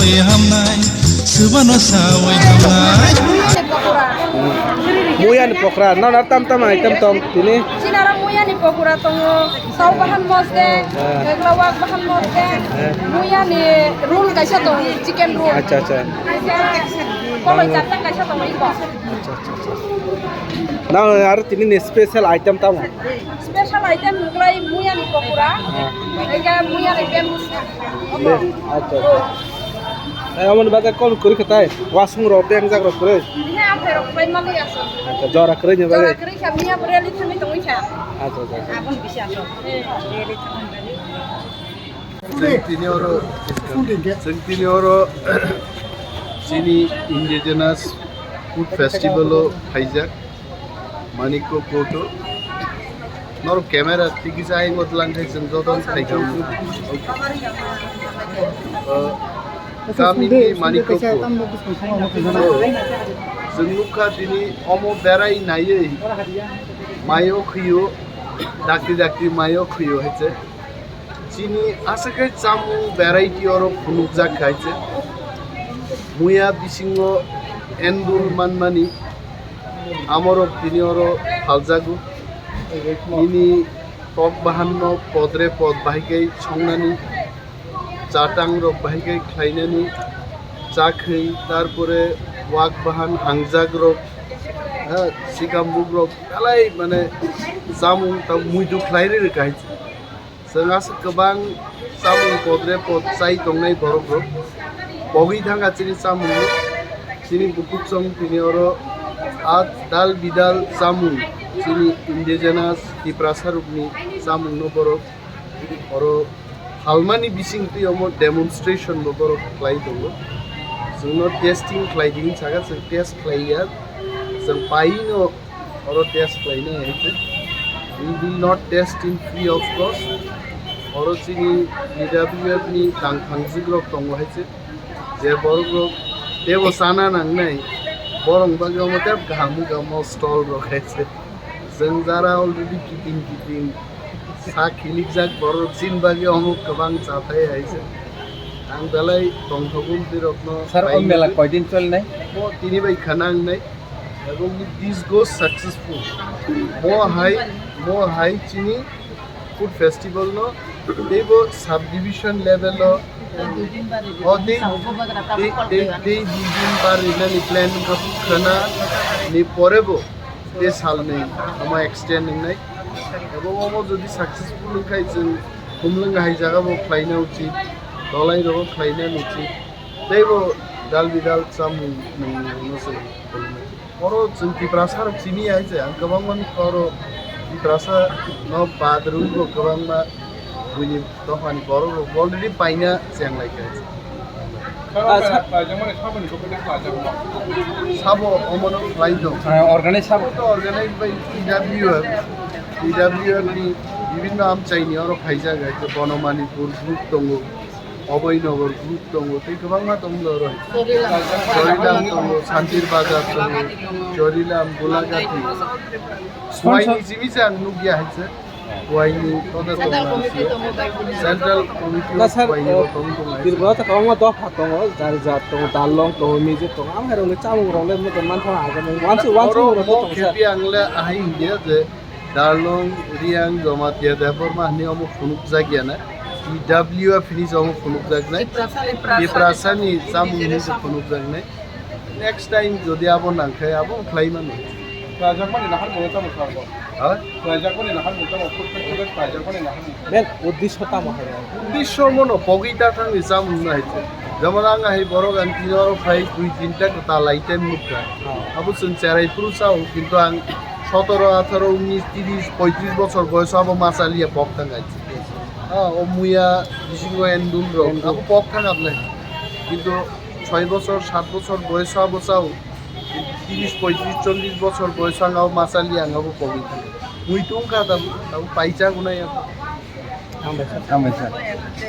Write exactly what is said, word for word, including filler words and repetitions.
Hamnai, subano sawi hamnai. Muyani pokra, no, no, tam tam item tong tini. Sinara muyani pokra tongo, sau bahan mosde, Ah. Egla wak bahan mosde, Ah. Muyani roll kaisa tongo, chicken roll. Acha, acha. Kaisa, koloi chapta kaisa tongo iko. Acha, acha, acha. No, aro tini ni special item tamo. Special item muklai muyani pokra, Ah. Ega muyani bamboo. Acha, acha. Ai, amoni bagwi call kwrwi kha tai. Wasung rok, tengjak rok kwrwi. Bini aphai rok bai mali aso. Acha, jora kwrwi ni bagwi. Jora kwrwi kha, miya bwrwi ali thangwi tongwi kha. Acha, acha, acha. Aboni bisi aso. Eh, eh, eh, thangwi. Chwng tini oro, chwng tini oro chini indigenous food festival o phaijak. Manikko Koto. Norok camera tikisa ayung o tlang khai chwng joto khai kha. Kami ni Manikko Koto. Chwng nukha tini omo berai naiwi mayo khwio, dakti dakti mayo khwio hai se. Chini aswk khe chamung variety oro phunukjak khai se. Muya bisingo endul manmani amorok tini oro phaljago. Nini tok bahanno podre pod bahai khe songnani, chatang rok bahai khe khlainani, chakhwi, tarpore wak bahan hangjak rok, ha, sikambuk rok belai mane chamung ta muitu khlai rwi rwkha hai se. Chwng aswk kwbang chamung podre pod chai tongnai borok rok. Pogwi thangkha chini chamung rok. Chini bukuchwng tini oro a dal bidal chamung chini indigenous Tiprasa rokni chamung no borok oro phalmani bising twi omo demonstration bo borok khlai tongo. Chwngno testing khlai di hinwi sakha, chwng test khlai ya. Chwng pai no oro test khlainai hai khe. We will not test in free of cost. Oro chini T W F ni tang thangjwk rok tongo hai se. Je borok rok tebo chana nangnai, borok bagwi omo tebo kaham wngkha omo stall rok hai se. Chwng jara already kiting kiting sa khilikjak borok chini bagwi omo kwbang chathai hai se. Ang belai tongthok bumtwi rokno Sir, o mela koidin cholnai? Mo tini bai khana wngnai. Ebong this goes successful. Mo hai, mo hai chini food festival no teibo subdivision level o, o tei, tei, tei, tei dui din bar rinani plan wngkha khana ni pore bo tei salnwi omo extend wngnai. Ebong omo jodi successful wngkhai chwng humlwng hai jaga bo khlaina uchit, dolai rogo khlaina uchit, teibo dal bidal chamung nungno se. Oro chwng Tiprasa rok simi ya hai se, ang kwbangma nukha oro Tiprasa no bad rwui bo kwbangma buini dophani borok rok already paina cheng lai kha. Ah, sa- Sabo omono khlai tong. Ah, organize sabo. Omono organize by T W F, T W F ni bibhinno amchaini oro phaijak, hai se Bono Manipur group tongo. Oboi Nogor group tongo, tei kwbangma tongo oro. Chorilam. Chorilam tongo, Santir Bazar tongo, Chorilam, Golagati. Son, son. Kuaini simi se ang nukya hai se. Kuaini koda tongo hai se. Central Committee Na of sir, Kuaini eh, bo tongo tongo hai se. Tripura ta kwbangma dopha tongo, jari jat tongo, Darlong tongo, Mizo tongo. Ang hai rokni chamung rok le moto mantha ha, wansuk, wansuk rok tongo sir. Oro mo khepi ang le ahai hingya je Darlong, Riang, Jamatia, Debbarma hwnwi omo phunukjak ya na. T W F hwnwi se omo phunukjak nai. Tiprasa, Tiprasa. Tiprasani chamung hwnwi se phunukjak nai. Next time jodi abo nang khe abo khlai mano. Khlaijakmani nahar mungwi tamo sabo? Ha? Khlaijakmani nahar mungwi tamo? Food festival khlaijakmani nahar mungwi? Main uddesho tamo hai? Uddesho mono pogwi ta thangni chamung nai. Jemon ang hai borok ang tini oro phai dui tinta kwtal item nukha. Ha. Abo chwng cherai phuru chao, kintu ang sotoro, atharo, unis, tris, poitris bochor boyoso abo ma chaliya pok thang hai. Ah, o muya bisingo endul rok, endul. Abo pok thang abnai. Kintu soi bochor, sat bochor boyoso abo chao. Tris, poitris, chollis bochor boyoso ang abo ma chaliya, ang abo pogwi thang. Mui tong kha abo, abo paisa gunai abo. Hambai sir. Hambai sir.